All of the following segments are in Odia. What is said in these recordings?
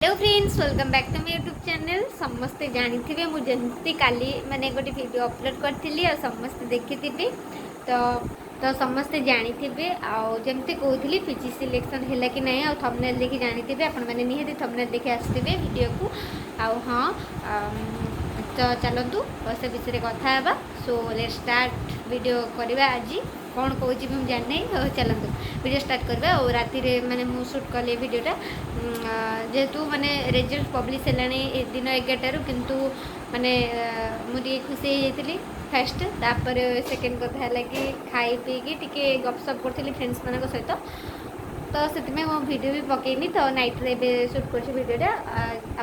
Hello friends, welcome back to my YouTube channel. ସମସ୍ତେ ଜାଣିଥିବେ, ମୁଁ ଯେମିତି କାଲି ମାନେ ଗୋଟେ ଭିଡ଼ିଓ ଅପଲୋଡ଼ କରିଥିଲି ଆଉ ସମସ୍ତେ ଦେଖିଥିବେ। ତ ସମସ୍ତେ ଜାଣିଥିବେ ଆଉ ଯେମିତି କହୁଥିଲି, ପିଜି ସିଲେକ୍ସନ୍ ହେଲା କି ନାହିଁ। ଆଉ ଥମ୍ବନେଲ୍ ଦେଖି ଜାଣିଥିବେ ଆପଣମାନେ, ନିହାତି ଥମ୍ବନେଲ୍ ଦେଖି ଆସିଥିବେ ଭିଡ଼ିଓକୁ। ଆଉ ହଁ, ତ ଚାଲନ୍ତୁ ସେ ବିଷୟରେ କଥା ହେବା। ସୋ ଲେଟ୍ ଷ୍ଟାର୍ଟ ଭିଡ଼ିଓ କରିବା। ଆଜି କ'ଣ କହୁଛି ବି ମୁଁ ଜାଣିନାହିଁ। ହଉ, ଚାଲନ୍ତୁ ଭିଡ଼ିଓ ଷ୍ଟାର୍ଟ କରିବା। ଆଉ ରାତିରେ ମାନେ ମୁଁ ସୁଟ୍ କଲି ଭିଡ଼ିଓଟା, ଯେହେତୁ ମାନେ ରେଜଲ୍ଟ ପବ୍ଲିଶ ହେଲାଣି ଏ ଦିନ 11ଟାରୁ। କିନ୍ତୁ ମାନେ ମୁଁ ଟିକେ ଖୁସି ହେଇଯାଇଥିଲି ଫାଷ୍ଟ। ତାପରେ ସେକେଣ୍ଡ କଥା ହେଲା କି ଖାଇ ପିଇକି ଟିକେ ଗପସପ୍ କରୁଥିଲି ଫ୍ରେଣ୍ଡସ୍ମାନଙ୍କ ସହିତ, ତ ସେଥିପାଇଁ ମୁଁ ଭିଡ଼ିଓ ବି ପକେଇନି। ତ ନାଇଟ୍ରେ ଏବେ ସୁଟ୍ କରୁଛି ଭିଡ଼ିଓଟା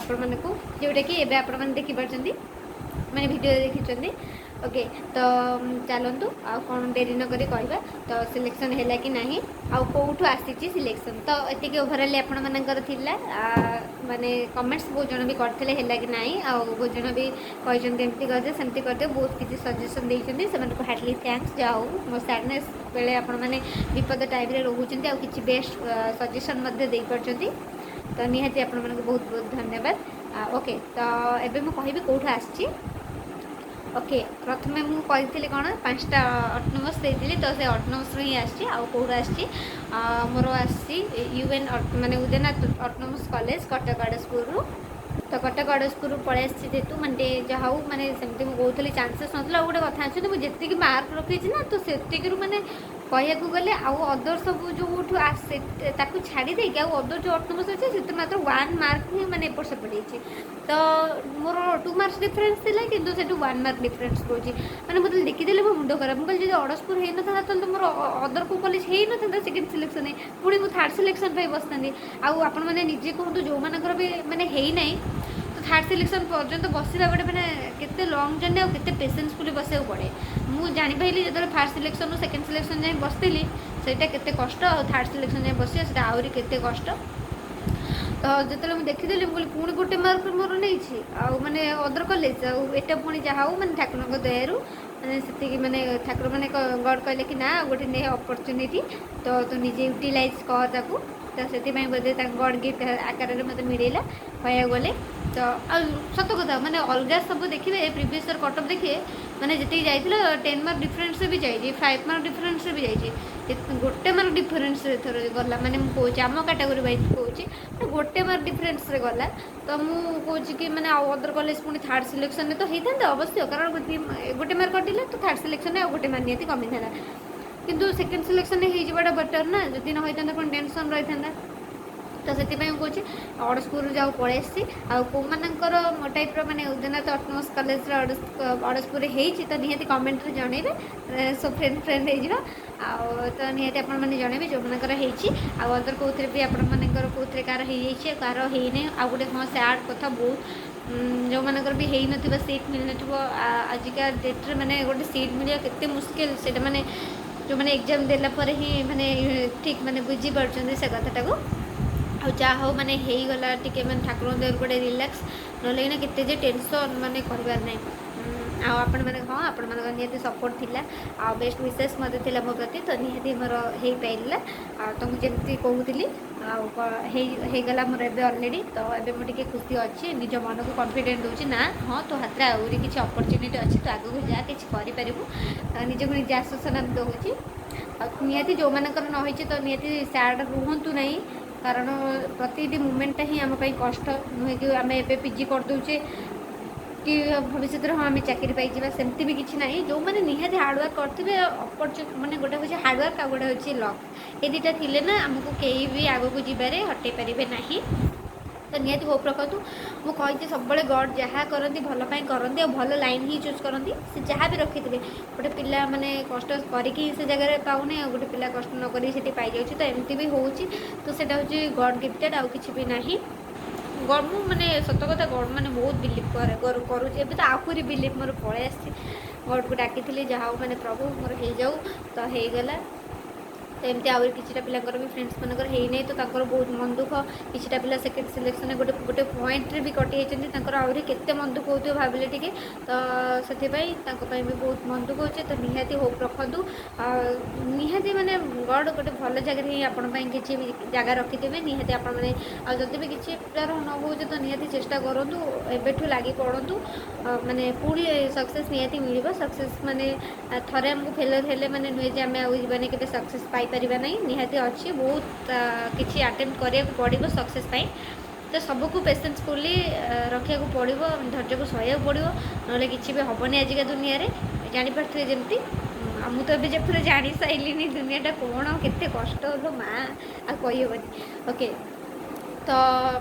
ଆପଣମାନଙ୍କୁ, ଯେଉଁଟାକି ଏବେ ଆପଣମାନେ ଦେଖିପାରୁଛନ୍ତି, ମାନେ ଭିଡ଼ିଓ ଦେଖିଛନ୍ତି। ଓକେ, ତ ଚାଲନ୍ତୁ ଆଉ କ'ଣ ଡେରି ନ କରି କହିବା, ତ ସିଲେକ୍ସନ୍ ହେଲା କି ନାହିଁ ଆଉ କେଉଁଠୁ ଆସିଛି ସିଲେକ୍ସନ୍। ତ ଏତିକି ଓଭରାଲି ଆପଣମାନଙ୍କର ଥିଲା। ମାନେ କମେଣ୍ଟସ୍ ବହୁତ ଜଣ ବି କରିଥିଲେ ହେଲା କି ନାହିଁ, ଆଉ ବହୁତ ଜଣ ବି କହିଛନ୍ତି ଏମିତି କରିଦିଅ, ସେମିତି କରିଦିଅ, ବହୁତ କିଛି ସଜେସନ୍ ଦେଇଛନ୍ତି। ସେମାନଙ୍କୁ ହାର୍ଟଲି thanks. ଯାହା ହଉ, ମୋ ସ୍ୟାଡ଼ନେସ୍ ବେଳେ ଆପଣମାନେ ବିପଦ ଟାଇମ୍ରେ ରହୁଛନ୍ତି ଆଉ କିଛି ବେଷ୍ଟ ସଜେସନ୍ ମଧ୍ୟ ଦେଇପାରୁଛନ୍ତି। ତ ନିହାତି ଆପଣମାନଙ୍କୁ ବହୁତ ବହୁତ ଧନ୍ୟବାଦ। ଓକେ, ତ ଏବେ ମୁଁ କହିବି କେଉଁଠୁ ଆସିଛି। ଓକେ, ପ୍ରଥମେ ମୁଁ କହିଥିଲି କ'ଣ, ପାଞ୍ଚଟା ଅଟୋନମସ୍ ଦେଇଥିଲି, ତ ସେ ଅଟୋନମସ୍ରୁ ହିଁ ଆସିଛି। ଆଉ କେଉଁଠୁ ଆସିଛି? ମୋର ଆସିଛି ୟୁଏନ୍ ମାନେ ଉଦୟନାଥ ଅଟୋନମସ୍ କଲେଜ, କଟକ ଅଡ଼ଶପୁରରୁ। ତ କଟକ ଅଡ଼ଶପୁରରୁ ପଳେଇ ଆସିଛି। ଯେହେତୁ ମାନେ ଟିକେ ଯାହା ହଉ, ମାନେ ସେମିତି ମୁଁ କହୁଥିଲି ଚାନ୍ସେସ୍ ନଥିଲା। ଆଉ ଗୋଟେ କଥା ଅଛି, ମୁଁ ଯେତିକି ମାର୍କ ରଖିଛି ନା, ତ ସେତିକିରୁ ମାନେ କହିବାକୁ ଗଲେ ଆଉ ଅଦର ସବୁ ଯେଉଁଠୁ ଆସେ ତାକୁ ଛାଡ଼ି ଦେଇକି ଆଉ ଅଦର ଯେଉଁ ଅଟୋନମସ୍ ଅଛି, ସେଥିରେ ମାତ୍ର ୱାନ୍ ମାର୍କ ହିଁ ମାନେ ଏପଟ ସେପଟ ହେଇଛି। ତ ମୋର ଟୁ ମାର୍କସ୍ ଡିଫରେନ୍ସ ଥିଲା, କିନ୍ତୁ ସେଠୁ ୱାନ୍ ମାର୍କ ଡିଫରେନ୍ସ ରହୁଛି। ମାନେ ମୁଁ ଦେଖିଦେଲେ ମୋ ମୁଣ୍ଡ ଖରାପ। ମୁଁ କହିଲି, ଯଦି ଅଡ଼ଶପୁର ହେଇନଥାନ୍ତା, ତାହେଲେ ତ ମୋର ଅଦର କେଉଁ କଲେଜ ହେଇନଥାନ୍ତା ସେକେଣ୍ଡ ସିଲେକ୍ସନ୍, ପୁଣି ମୁଁ ଥାର୍ଡ଼ ସିଲେକ୍ସନ୍ ପାଇଁ ବସିଥାନ୍ତି। ଆଉ ଆପଣମାନେ ନିଜେ କୁହନ୍ତୁ, ଯେଉଁମାନଙ୍କର ବି ମାନେ ହେଇନାହିଁ, ତ ଥାର୍ଡ଼ ସିଲେକ୍ସନ୍ ପର୍ଯ୍ୟନ୍ତ ବସିବା ଗୋଟେ ମାନେ କେତେ ଲଙ୍ଗ୍ ଜର୍ଣ୍ଣି ଆଉ କେତେ ପେସେନ୍ସଫୁଲି ବସିବାକୁ ପଡ଼େ। ମୁଁ ଜାଣିପାରିଲି ଯେତେବେଳେ ଫାର୍ଷ୍ଟ ସିଲେକ୍ସନ୍ରୁ ସେକେଣ୍ଡ ସିଲେକ୍ସନ୍ ଯାଏଁ ବସିଥିଲି, ସେଇଟା କେତେ କଷ୍ଟ, ଆଉ ଥାର୍ଡ଼ ସିଲେକ୍ସନ୍ ଯାଏଁ ବସିବା ସେଇଟା ଆହୁରି କେତେ କଷ୍ଟ। ତ ଯେତେବେଳେ ମୁଁ ଦେଖିଦେଲି, ମୁଁ କହିଲି ପୁଣି ଗୋଟେ ମାର୍କ ମୋର ନେଇଛି ଆଉ ମାନେ ଅଦର କଲେଜ। ଆଉ ଏଇଟା ପୁଣି ଯାହା ହଉ, ମାନେ ଠାକୁରଙ୍କ ଦୟାରୁ ମାନେ ସେତିକି ମାନେ ଠାକୁର ମାନେ ଗଡ଼ କହିଲେ କି ନା, ଆଉ ଗୋଟେ ନେ ଅପରଚ୍ୟୁନିଟି, ତ ତୁ ନିଜେ ୟୁଟିଲାଇଜ୍ କର ତାକୁ। ତ ସେଥିପାଇଁ ବୋଧେ ତାଙ୍କ ଗଡ଼ ଗିଫ୍ଟ ଆକାରରେ ମୋତେ ମିଳିଲା କହିବାକୁ ଗଲେ। ତ ଆଉ ସତ କଥା, ମାନେ ଅଲଗା ସବୁ ଦେଖିବେ, ପ୍ରିଭିୟସ୍ ଇୟର୍ କଟଅଫ୍ ଦେଖିବେ, ମାନେ ଯେତିକି ଯାଇଥିଲା 10 ମାର୍କ ଡିଫରେନ୍ସରେ ବି ଯାଇଛି, 5 ମାର୍କ ଡିଫରେନ୍ସରେ ବି ଯାଇଛି। ଗୋଟେ ମାର୍କ ଡିଫରେନ୍ସରେ ଏଥର ଗଲା। ମାନେ ମୁଁ କହୁଛି, ଆମ କାଟାଗୋରୀ ୱାଇଜ୍ କହୁଛି, ମାନେ ଗୋଟେ ମାର୍କ ଡିଫରେନ୍ସରେ ଗଲା। ତ ମୁଁ କହୁଛି କି ମାନେ ଆଉ ଅଦର କଲେଜ ପୁଣି ଥାର୍ଡ଼ ସିଲେକ୍ସନ୍ରେ ତ ହେଇଥାନ୍ତା ଅବଶ୍ୟ, କାରଣ ଗୋଟେ ମାର୍କ କଟିଲେ ତ ଥାର୍ଡ଼ ସିଲେକ୍ସନ୍ରେ ଆଉ ଗୋଟେ ମାର୍କ ନିହାତି କମିଥାନ୍ତା। କିନ୍ତୁ ସେକେଣ୍ଡ ସିଲେକ୍ସନ୍ରେ ହେଇଯିବାଟା ବେଟର୍ ନା? ଯଦି ନ ହେଇଥାନ୍ତା, ପୁଣି ଟେନସନ୍ ରହିଥାନ୍ତା। ତ ସେଥିପାଇଁ ମୁଁ କହୁଛି ଅଡ଼ଶପୁରରୁ ଯାଉ ପଳେଇ ଆସିଛି। ଆଉ କେଉଁମାନଙ୍କର ମୋ ଟାଇପ୍ର ମାନେ ଉଦୟନାଥ ଅଟୋନମସ୍ କଲେଜର ଅଡ଼ଶପୁରରେ ହେଇଛି, ତ ନିହାତି କମେଣ୍ଟରେ ଜଣେଇବେ। ସୋ ଫ୍ରେଣ୍ଡ ଫ୍ରେଣ୍ଡ ହେଇଯିବା। ଆଉ ତ ନିହାତି ଆପଣମାନେ ଜଣେଇବେ ଯେଉଁମାନଙ୍କର ହେଇଛି, ଆଉ ଅଦର କେଉଁଥିରେ ବି ଆପଣମାନଙ୍କର କେଉଁଥିରେ କାହାର ହେଇଯାଇଛି ଆଉ କାହାର ହେଇନାହିଁ। ଆଉ ଗୋଟେ ହଁ, ସ୍ୟାଡ଼ କଥା ବହୁତ, ଯେଉଁମାନଙ୍କର ବି ହେଇନଥିବ, ସିଟ୍ ମିଳିନଥିବ। ଆଜିକା ଡେଟ୍ରେ ମାନେ ଗୋଟେ ସିଟ୍ ମିଳିବା କେତେ ମୁସ୍କିଲ, ସେଇଟା ମାନେ ଯେଉଁମାନେ ଏକ୍ଜାମ୍ ଦେଲା ପରେ ହିଁ ମାନେ ଠିକ୍ ମାନେ ବୁଝିପାରୁଛନ୍ତି ସେ କଥାଟାକୁ। ଆଉ ଯାହା ହଉ, ମାନେ ହେଇଗଲା, ଟିକେ ମାନେ ଠାକୁରଙ୍କ ଦୟାରୁ ଗୋଟେ ରିଲାକ୍ସ। ନହେଲେ କିନା କେତେ ଯେ ଟେନସନ୍ ମାନେ କହିବାର ନାହିଁ। ଆଉ ଆପଣମାନେ, ହଁ, ଆପଣମାନଙ୍କର ନିହାତି ସପୋର୍ଟ ଥିଲା ଆଉ ବେଷ୍ଟ ୱିସେସ୍ ମଧ୍ୟ ଥିଲା ମୋ ପ୍ରତି, ତ ନିହାତି ମୋର ହେଇପାରିଲା। ଆଉ ତ ମୁଁ ଯେମିତି କହୁଥିଲି, ଆଉ ହେଇଗଲା ମୋର ଏବେ ଅଲରେଡ଼ି। ତ ଏବେ ମୁଁ ଟିକେ ଖୁସି ଅଛି, ନିଜ ମନକୁ କନଫିଡେଣ୍ଟ ଦେଉଛି, ନା ହଁ, ତୋ ହାତରେ ଆହୁରି କିଛି ଅପରଚ୍ୟୁନିଟି ଅଛି, ତୁ ଆଗକୁ ଯା, କିଛି କରିପାରିବୁ। ତ ନିଜକୁ ନିଜେ ଆଶ୍ୱାସନା ଦେଉଛି। ଆଉ ନିହାତି ଯେଉଁମାନଙ୍କର ନ ହେଇଛି, ତ ନିହାତି ସ୍ୟାଡ଼ ରୁହନ୍ତୁ ନାହିଁ, କାରଣ ପ୍ରତିଟି ମୁମେଣ୍ଟଟା ହିଁ ଆମ ପାଇଁ କଷ୍ଟ ନୁହେଁ କି ଆମେ ଏବେ ପିଜି କରିଦେଉଛେ କି ଭବିଷ୍ୟତରେ ହଁ, ଆମେ ଚାକିରି ପାଇଯିବା, ସେମିତି ବି କିଛି ନାହିଁ। ଯେଉଁମାନେ ନିହାତି ହାର୍ଡ଼ୱାର୍କ କରିଥିବେ, ମାନେ ଗୋଟେ ହେଉଛି ହାର୍ଡ଼ୱାର୍କ ଆଉ ଗୋଟେ ହେଉଛି ଲକ୍, ଏ ଦୁଇଟା ଥିଲେ ନା ଆମକୁ କେହି ବି ଆଗକୁ ଯିବାରେ ହଟେଇ ପାରିବେ ନାହିଁ। ତ ନିହାତି ହୋପ୍ ରଖନ୍ତୁ। ମୁଁ କହିଛି ସବୁବେଳେ, ଗଡ଼୍ ଯାହା କରନ୍ତି ଭଲ ପାଇଁ କରନ୍ତି ଆଉ ଭଲ ଲାଇନ୍ ହିଁ ଚୁଜ୍ କରନ୍ତି। ସେ ଯାହା ବି ରଖିଥିବେ, ଗୋଟେ ପିଲା ମାନେ କଷ୍ଟ କରିକି ସେ ଜାଗାରେ ପାଉନି ଆଉ ଗୋଟେ ପିଲା କଷ୍ଟ ନ କରିକି ସେଠି ପାଇଯାଉଛି। ତ ଏମିତି ବି ହେଉଛି। ତ ସେଇଟା ହେଉଛି ଗଡ଼୍ ଗିଫ୍ଟେଡ଼, ଆଉ କିଛି ବି ନାହିଁ। ଗଡ଼୍, ମୁଁ ମାନେ ସତ କଥା, ଗଡ଼୍ ମାନେ ବହୁତ ବିଲିଭ୍ କରେ, କରୁଛି। ଏବେ ତ ଆହୁରି ବିଲିଭ୍ ମୋର ପଳେଇ ଆସିଛି। ଗଡ଼୍କୁ ଡାକିଥିଲି, ଯାହା ହଉ ମାନେ ପ୍ରଭୁ ମୋର ହେଇଯାଉ, ତ ହେଇଗଲା। ତ ଏମିତି ଆହୁରି କିଛିଟା ପିଲାଙ୍କର ବି ଫ୍ରେଣ୍ଡସ୍ ମାନଙ୍କର ହେଇନାହିଁ, ତ ତାଙ୍କର ବହୁତ ମନ ଦୁଃଖ। କିଛିଟା ପିଲା ସେକେଣ୍ଡ ସିଲେକ୍ସନରେ ଗୋଟେ ଗୋଟେ ପଏଣ୍ଟରେ ବି କଟିଯାଇଛନ୍ତି। ତାଙ୍କର ଆହୁରି କେତେ ମନ ଦୁଃଖ ହେଉଥିବ ଭାବିଲେ ଟିକେ। ତ ସେଥିପାଇଁ ତାଙ୍କ ପାଇଁ ବି ବହୁତ ମନ ଦୁଃଖ ହେଉଛି। ତ ନିହାତି ହୋପ୍ ରଖନ୍ତୁ। ଆଉ ନିହାତି ମାନେ ଗଡ଼ ଗୋଟେ ଭଲ ଜାଗାରେ ହିଁ ଆପଣ ପାଇଁ କିଛି ବି ଜାଗା ରଖିଥିବେ ନିହାତି ଆପଣମାନେ। ଆଉ ଯଦି ବି କିଛି ପିଲାର ନ ହେଉଛି, ତ ନିହାତି ଚେଷ୍ଟା କରନ୍ତୁ, ଏବେଠୁ ଲାଗି ପଡ଼ନ୍ତୁ। ମାନେ ପୁଣି ସକ୍ସେସ୍ ନିହାତି ମିଳିବ। ସକ୍ସେସ୍ ମାନେ ଥରେ ଆମକୁ ଫେଲର୍ ହେଲେ ମାନେ ନୁହେଁ ଯେ ଆମେ ଆଉ ଯିବାନି, କେବେ ସକ୍ସେସ୍ ପାଇପାରିବା ନାହିଁ। ନିହାତି ଅଛି, ବହୁତ କିଛି ଆଟେମ୍ପ୍ଟ କରିବାକୁ ପଡ଼ିବ ସକ୍ସେସ୍ ପାଇଁ। ତ ସବୁକୁ ପେସେନ୍ସଫୁଲି ରଖିବାକୁ ପଡ଼ିବ, ଧୈର୍ଯ୍ୟକୁ ସହିବାକୁ ପଡ଼ିବ, ନହେଲେ କିଛି ବି ହେବନି ଆଜିକା ଦୁନିଆରେ। ଜାଣିପାରୁଥିବେ ଯେମିତି, ଆଉ ମୁଁ ତ ଏବେ ଯେ ପୁରା ଜାଣି ସାରିଲିନି ଦୁନିଆଟା କ'ଣ, କେତେ କଷ୍ଟ ହବ ମା, ଆଉ କହିହେବନି। ଓକେ, ତ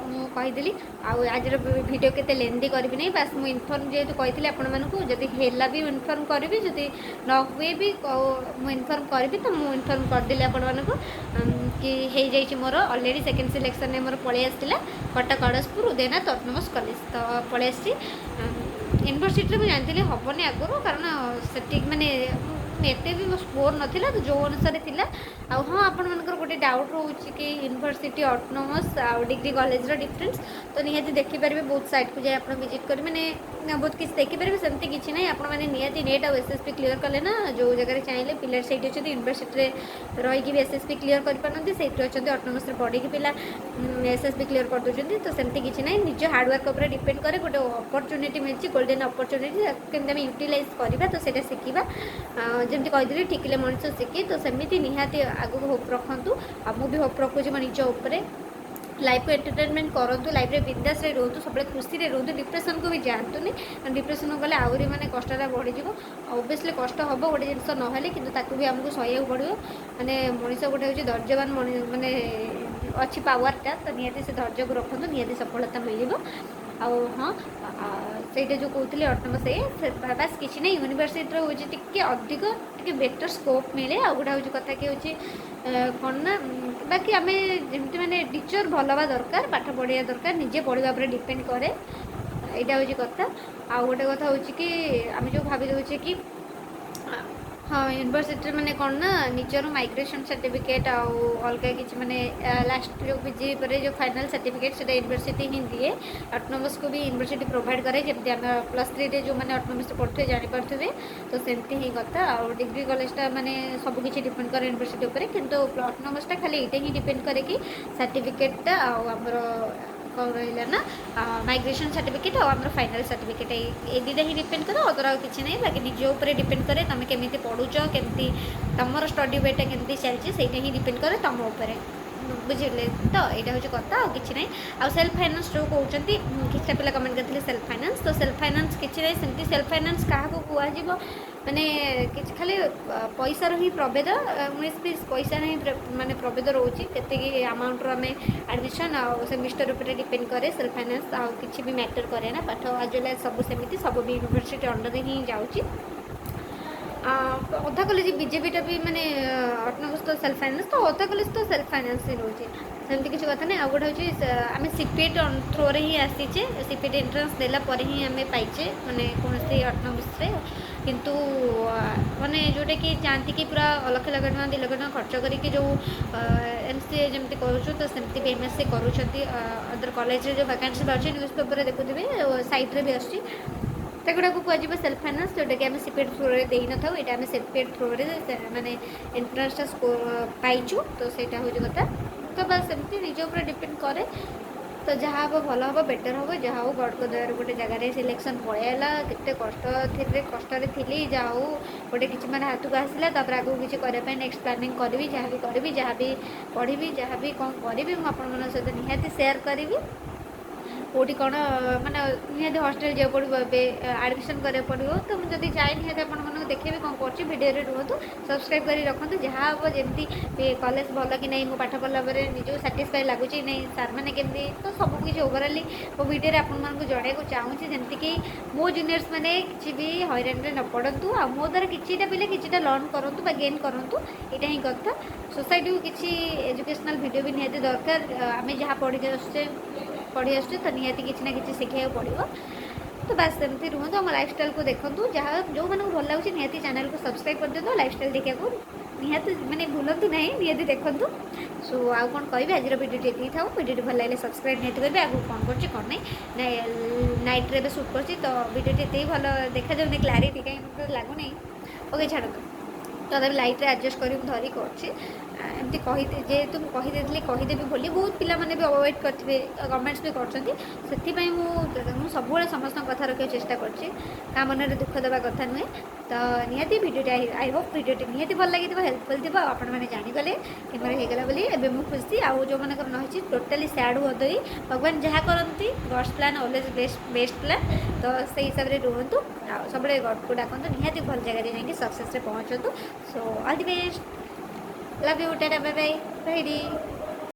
ମୁଁ କହିଦେଲି। ଆଉ ଆଜିର ଭିଡ଼ିଓ କେତେ ଲେନ୍ଦି କରିବି ନାହିଁ। ବାସ୍ ମୁଁ ଇନଫର୍ମ ଯେହେତୁ କହିଥିଲି ଆପଣମାନଙ୍କୁ, ଯଦି ହେଲା ବି ଇନଫର୍ମ କରିବି, ଯଦି ନ ହୁଏ ବି ମୁଁ ଇନଫର୍ମ କରିବି। ତ ମୁଁ ଇନଫର୍ମ କରିଦେଲି ଆପଣମାନଙ୍କୁ କି ହେଇଯାଇଛି ମୋର ଅଲରେଡ଼ି। ସେକେଣ୍ଡ ସିଲେକ୍ସନ୍ରେ ମୋର ପଳେଇ ଆସିଥିଲା କଟକ ଅଡ଼ଶପୁର ଉଦୟନାଥ ଅଟୋନମସ୍ କଲେଜ। ତ ପଳେଇ ଆସିଛି। ୟୁନିଭର୍ସିଟିରେ ମୁଁ ଜାଣିଥିଲି ହେବନି ଆଗରୁ, କାରଣ ସେଠିକି ମାନେ ଏତେ ବି ମୋ ସ୍କୋର୍ ନଥିଲା, ତ ଯେଉଁ ଅନୁସାରେ ଥିଲା। ଆଉ ହଁ, ଆପଣମାନଙ୍କର ଗୋଟେ ଡାଉଟ୍ ରହୁଛି କି ୟୁନିଭର୍ସିଟି ଅଟୋନମସ୍ ଆଉ ଡିଗ୍ରୀ କଲେଜର ଡିଫରେନ୍ସ। ତ ନିହାତି ଦେଖିପାରିବେ, ବହୁତ ସାଇଟ୍କୁ ଯାଇ ଆପଣ ଭିଜିଟ୍ କରି ମାନେ ବହୁତ କିଛି ଦେଖିପାରିବେ। ସେମିତି କିଛି ନାହିଁ। ଆପଣମାନେ ନିହାତି ନେଟ୍ ଆଉ ଏସ୍ ଏସ୍ ପି କ୍ଲିୟର୍ କଲେ ନା ଯେଉଁ ଜାଗାରେ ଚାହିଁଲେ, ପିଲା ସେଇଠି ଅଛନ୍ତି ୟୁନିଭର୍ସିଟିରେ ରହିକି B S S P clear କରିପାରୁନାହାନ୍ତି, ସେଇଠି ଅଛନ୍ତି ଅଟୋନମସ୍ରେ ପଢ଼ିକି ପିଲା ଏସ୍ ଏସ୍ ପି କ୍ଲିୟର୍ କରିଦେଉଛନ୍ତି। ତ ସେମିତି କିଛି ନାହିଁ, ନିଜ ହାର୍ଡ଼ୱାର୍କ ଉପରେ ଡିପେଣ୍ଡ କରେ। ଗୋଟେ ଅପରଚ୍ୟୁନିଟି ମିଳିଛି, ଗୋଲ୍ଡେନ୍ ଅପରଚ୍ୟୁନିଟି, କେମିତି ଆମେ ୟୁଟିଲାଇଜ୍ କରିବା, ତ ସେଇଟା ଶିଖିବା। ଯେମିତି କହିଥିଲି, ଠିକିଲେ ମଣିଷ ଶିଖେ, ତ ସେମିତି ନିହାତି ଆଗକୁ ହୋପ୍ ରଖନ୍ତୁ। ଆଉ ମୁଁ ବି ହୋପ୍ ରଖୁଛି ମୋ ନିଜ ଉପରେ। ଲାଇଫ୍କୁ ଏଣ୍ଟରଟେନମେଣ୍ଟ କରନ୍ତୁ, ଲାଇଫ୍ରେ ବିନ୍ଦାସରେ ରୁହନ୍ତୁ, ସବୁବେଳେ ଖୁସିରେ ରୁହନ୍ତୁ, ଡିପ୍ରେସନ୍କୁ ବି ଯାଆନ୍ତୁନି। ଡିପ୍ରେସନ୍କୁ ଗଲେ ଆହୁରି ମାନେ କଷ୍ଟଟା ବଢ଼ିଯିବ। ଅବଭିୟସଲି କଷ୍ଟ ହେବ ଗୋଟେ ଜିନିଷ ନହେଲେ, କିନ୍ତୁ ତାକୁ ବି ଆମକୁ ସହିବାକୁ ପଡ଼ିବ। ମାନେ ମଣିଷ ଗୋଟେ ହେଉଛି ଧୈର୍ଯ୍ୟବାନ, ମାନେ ଅଛି ପାୱାରଟା। ତ ନିହାତି ସେ ଧୈର୍ଯ୍ୟକୁ ରଖନ୍ତୁ, ନିହାତି ସଫଳତା ମିଳିବ। ଆଉ ହଁ, ସେଇଟା ଯେଉଁ କହୁଥିଲି ଅଟୋନମସ୍, ସେ ବାସ୍ କିଛି ନାହିଁ, ୟୁନିଭର୍ସିଟିର ହେଉଛି ଟିକେ ଅଧିକ ଟିକେ ବେଟର୍ ସ୍କୋପ୍ ମିଳେ। ଆଉ ଗୋଟେ ହେଉଛି କଥା କି ହେଉଛି କ'ଣ ନା ବାକି ଆମେ ଯେମିତି ମାନେ ଟିଚର୍ ଭଲ ହେବା ଦରକାର, ପାଠ ପଢ଼ିବା ଦରକାର, ନିଜେ ପଢ଼ିବା ଉପରେ ଡିପେଣ୍ଡ କରେ। ଏଇଟା ହେଉଛି କଥା। ଆଉ ଗୋଟେ କଥା ହେଉଛି କି ଆମେ ଯେଉଁ ଭାବି ଦେଉଛେ କି ହଁ, ୟୁନିଭର୍ସିଟିରେ ମାନେ କ'ଣ ନା ନିଜର ମାଇଗ୍ରେସନ୍ ସାର୍ଟିଫିକେଟ୍ ଆଉ ଅଲଗା କିଛି, ମାନେ ଲାଷ୍ଟ ଯେଉଁ ପିଜି ପରେ ଯେଉଁ ଫାଇନାଲ୍ ସାର୍ଟିଫିକେଟ୍, ସେଇଟା ୟୁନିଭର୍ସିଟି ହିଁ ଦିଏ। ଅଟୋନମସ୍କୁ ବି ୟୁନିଭର୍ସିଟି ପ୍ରୋଭାଇଡ଼ କରେ। ଯେମିତି ଆମେ +3ରେ ଯେଉଁମାନେ ଅଟୋନମସ୍ରେ ପଢ଼ୁଥିବେ ଜାଣିପାରୁଥିବେ, ତ ସେମିତି ହିଁ କଥା। ଆଉ ଡିଗ୍ରୀ କଲେଜଟା ମାନେ ସବୁ କିଛି ଡିପେଣ୍ଡ କରେ ୟୁନିଭର୍ସିଟି ଉପରେ, କିନ୍ତୁ ଅଟୋନମସ୍ଟା ଖାଲି ଏଇଟା ହିଁ ଡିପେଣ୍ଡ କରେ କି ସାର୍ଟିଫିକେଟ୍ଟା ଆଉ ଆମର କ'ଣ ରହିଲା ନା ମାଇଗ୍ରେସନ୍ ସାର୍ଟିଫିକେଟ୍ ଆଉ ଆମର ଫାଇନାଲ୍ ସାର୍ଟିଫିକେଟ୍, ଏଇ ଦୁଇଟା ହିଁ ଡିପେଣ୍ଡ କରେ, ଅଦର ଆଉ କିଛି ନାହିଁ। ବାକି ନିଜ ଉପରେ ଡିପେଣ୍ଡ କରେ ତୁମେ କେମିତି ପଢ଼ୁଛ, କେମିତି ତୁମର ଷ୍ଟଡି ୱେଟା କେମିତି ଚାଲିଛି, ସେଇଟା ହିଁ ଡିପେଣ୍ଡ କରେ ତୁମ ଉପରେ। ବୁଝିଲେ ତ? ଏଇଟା ହେଉଛି କଥା, ଆଉ କିଛି ନାହିଁ। ଆଉ ସେଲ୍ଫ ଫାଇନାନ୍ସ ଯେଉଁ କହୁଛନ୍ତି, କିଛିଟା ପିଲା କମେଣ୍ଟ କରିଥିଲେ ସେଲ୍ଫ ଫାଇନାନ୍ସ। ତ ସେଲ୍ଫ ଫାଇନାନ୍ସ କିଛି ନାହିଁ। ସେମିତି ସେଲ୍ଫ ଫାଇନାନ୍ସ କାହାକୁ କୁହାଯିବ? ମାନେ କିଛି ଖାଲି ପଇସାର ହିଁ ପ୍ରଭେଦ, 19-20 ପଇସାର ହିଁ ମାନେ ପ୍ରଭେଦ ରହୁଛି। କେତିକି ଆମାଉଣ୍ଟର ଆମେ ଆଡ଼ମିସନ୍ ଆଉ ସେମିଷ୍ଟର ଉପରେ ଡିପେଣ୍ଡ କରେ ସେଲ୍ଫ ଫାଇନାନ୍ସ, ଆଉ କିଛି ବି ମ୍ୟାଟର୍ କରେ ନା। ପାଠ ଆଜ୍ ୱେଲ୍ ସବୁ ସେମିତି, ସବୁ ବି ୟୁନିଭର୍ସିଟି ଅଣ୍ଡରରେ ହିଁ ଯାଉଛି। ଅଧା କଲେଜ ବିଜେପିଟା ବି ମାନେ ଅଟୋନମସ୍ ତ ସେଲ୍ଫ ଫାଇନାନ୍ସ, ତ ଅଧା କଲେଜ ତ ସେଲ୍ଫ ଫାଇନାନ୍ସ ହିଁ ରହୁଛି। ସେମିତି କିଛି କଥା ନାହିଁ। ଆଉ ଗୋଟେ ହେଉଛି ଆମେ ସିପିଏଟ୍ ଥ୍ରୋରେ ହିଁ ଆସିଛେ। ସିପିଏଟ୍ ଏଣ୍ଟ୍ରାନ୍ସ ଦେଲା ପରେ ହିଁ ଆମେ ପାଇଛେ ମାନେ କୌଣସି ଅଟୋନମସ୍ରେ। କିନ୍ତୁ ମାନେ ଯେଉଁଟାକି ଯାଆନ୍ତି କି ପୁରା ଲକ୍ଷ ଲକ୍ଷ ଟଙ୍କା, 2 ଲକ୍ଷ ଟଙ୍କା ଖର୍ଚ୍ଚ କରିକି ଯେଉଁ ଏମ୍ ସି ଏ ଯେମିତି କରୁଛୁ, ତ ସେମିତି ବି ଏମ୍ ଏସ୍ ସି କରୁଛନ୍ତି ଅଦର କଲେଜରେ। ଯେଉଁ ଭ୍ୟାକାନ୍ସି ବାହାରୁଛି ନ୍ୟୁଜ୍ ପେପରରେ ଦେଖୁଥିବେ, ସାଇଟ୍ରେ ବି ଆସୁଛି, ସେଗୁଡ଼ାକୁ କୁହାଯିବ ସେଲ୍ଫ ଫାଇନାନ୍ସ, ଯେଉଁଟାକି ଆମେ ସିପିଏଟ୍ ଥ୍ରୋରେ ଦେଇନଥାଉ। ଏଇଟା ଆମେ ସିପିଏଟ୍ ଥ୍ରୋରେ ମାନେ ଏଣ୍ଟ୍ରାନ୍ସଟା ପାଇଛୁ। ତ ସେଇଟା ହେଉଛି କଥା। ତ ବାସ୍ ସେମିତି ନିଜ ଉପରେ ଡିପେଣ୍ଡ କରେ। ତ ଯାହା ହେବ ଭଲ ହେବ, ବେଟର୍ ହେବ। ଯାହା ହଉ, ଗଡ଼ଙ୍କ ଦୟାରୁ ଗୋଟେ ଜାଗାରେ ସିଲେକ୍ସନ୍ ପଳେଇ ଆସିଲା। କେତେ କଷ୍ଟ ଥିଲେ, କଷ୍ଟରେ ଥିଲି, ଯାହା ହଉ ଗୋଟେ କିଛି ମାନେ ହାତକୁ ଆସିଲା। ତାପରେ ଆଗକୁ କିଛି କରିବା ପାଇଁ ନେକ୍ସଟ ପ୍ଲାନିଂ କରିବି। ଯାହା ବି କରିବି, ଯାହା ବି ପଢ଼ିବି, ଯାହା ବି କ'ଣ କରିବି, ମୁଁ ଆପଣମାନଙ୍କ ସହିତ ନିହାତି ସେୟାର କରିବି। କେଉଁଠି କ'ଣ ମାନେ ନିହାତି ହଷ୍ଟେଲ ଯିବାକୁ ପଡ଼ିବ, ଏବେ ଆଡ଼ମିସନ୍ କରିବାକୁ ପଡ଼ିବ। ତ ମୁଁ ଯଦି ଯାଏ, ନିହାତି ଆପଣମାନଙ୍କୁ ଦେଖେଇବି କ'ଣ କରୁଛି। ଭିଡ଼ିଓରେ ରୁହନ୍ତୁ, ସବସ୍କ୍ରାଇବ୍ କରି ରଖନ୍ତୁ। ଯାହା ହେବ, ଯେମିତି କଲେଜ ଭଲ କି ନାହିଁ, ମୁଁ ପାଠ ପଢ଼ିଲା ପରେ ନିଜକୁ ସାଟିସ୍ଫାଏ ଲାଗୁଛି ନାହିଁ, ସାର୍ମାନେ କେମିତି, ତ ସବୁ କିଛି ଓଭରାଲି ମୋ ଭିଡ଼ିଓରେ ଆପଣମାନଙ୍କୁ ଜଣାଇବାକୁ ଚାହୁଁଛି, ଯେମିତିକି ମୋ ଜୁନିୟର୍ସ ମାନେ କିଛି ବି ହଇରାଣରେ ନ ପଡ଼ନ୍ତୁ ଆଉ ମୋ ଦ୍ୱାରା କିଛିଟା ପିଲା କିଛିଟା ଲର୍ନ କରନ୍ତୁ ବା ଗେନ୍ କରନ୍ତୁ। ଏଇଟା ହିଁ କଥା। ସୋସାଇଟିକୁ କିଛି ଏଜୁକେସନାଲ୍ ଭିଡ଼ିଓ ବି ନିହାତି ଦରକାର। ଆମେ ଯାହା ପଢ଼ିକି ଆସୁଛେ, ପଢ଼ି ଆସୁଛେ, ତ ନିହାତି କିଛି ନା କିଛି ଶିଖିବାକୁ ପଡ଼ିବ। ତ ବାସ୍ ସେମିତି ରୁହନ୍ତୁ, ଆମ ଲାଇଫଷ୍ଟାଇଲ୍କୁ ଦେଖନ୍ତୁ। ଯାହା ଯେଉଁମାନଙ୍କୁ ଭଲ ଲାଗୁଛି, ନିହାତି ଚ୍ୟାନେଲ୍କୁ ସବସ୍କ୍ରାଇବ୍ କରିଦିଅନ୍ତୁ। ଲାଇଫଷ୍ଟାଇଲ୍ ଦେଖିବାକୁ ନିହାତି ମାନେ ଭୁଲନ୍ତୁ ନାହିଁ, ନିହାତି ଦେଖନ୍ତୁ। ସୋ ଆଉ କ'ଣ କହିବି? ଆଜିର ଭିଡ଼ିଓଟି ଏତିକି ଥାଉ। ଭିଡ଼ିଓଟି ଭଲ ଲାଗିଲେ ସବସ୍କ୍ରାଇବ୍ ନିହାତି କରିବେ। ଆଗକୁ କ'ଣ କରୁଛି, କ'ଣ ନାହିଁ, ନାଇଟ୍ରେ ଏବେ ସୁଟ୍ କରୁଛି, ତ ଭିଡ଼ିଓଟି ଏତିକି ଭଲ ଦେଖାଯାଉନି କ୍ଲାରିଟି କାହିଁ ମୋତେ ଲାଗୁନାହିଁ। ଓକେ, ଛାଡ଼ନ୍ତୁ। ତଥାପି ଲାଇଟ୍ରେ ଆଡ଼ଜଷ୍ଟ କରି ମୁଁ ଧରି କରୁଛି। ଏମିତି କହି ଯେହେତୁ ମୁଁ କହିଦେଇଥିଲି କହିଦେବି ବୋଲି, ବହୁତ ପିଲାମାନେ ବି ୱେଟ୍ କରିଥିବେ, କମେଣ୍ଟସ୍ ବି କରୁଛନ୍ତି। ସେଥିପାଇଁ ମୁଁ ସବୁବେଳେ ସମସ୍ତଙ୍କ କଥା ରଖିବାକୁ ଚେଷ୍ଟା କରୁଛି। କାହା ମନରେ ଦୁଃଖ ଦେବା କଥା ନୁହେଁ। ତ ନିହାତି ଭିଡ଼ିଓଟି, I Hope ଭିଡ଼ିଓଟି ନିହାତି ଭଲ ଲାଗିଥିବ, ହେଲ୍ପଫୁଲ୍ ଥିବ ଆଉ ଆପଣମାନେ ଜାଣିଗଲେ କି ମୋର ହେଇଗଲା ବୋଲି। ଏବେ ମୁଁ ଖୁସି। ଆଉ ଯେଉଁମାନଙ୍କର ନ ହେଇଛି, ଟୋଟାଲି ସ୍ୟାଡ଼୍ ହୁଅନ୍ତୁ। ଭଗବାନ ଯାହା କରନ୍ତି, God's plan always best best plan। ତ ସେଇ ହିସାବରେ ରୁହନ୍ତୁ ଆଉ ସବୁବେଳେ ଗଡ଼କୁ ଡାକନ୍ତୁ। ନିହାତି ଭଲ ଜାଗାରେ ଯାଇକି ସକ୍ସେସ୍ରେ ପହଞ୍ଚନ୍ତୁ। So all the best, love you, tata, bye bye, ରହିଲି।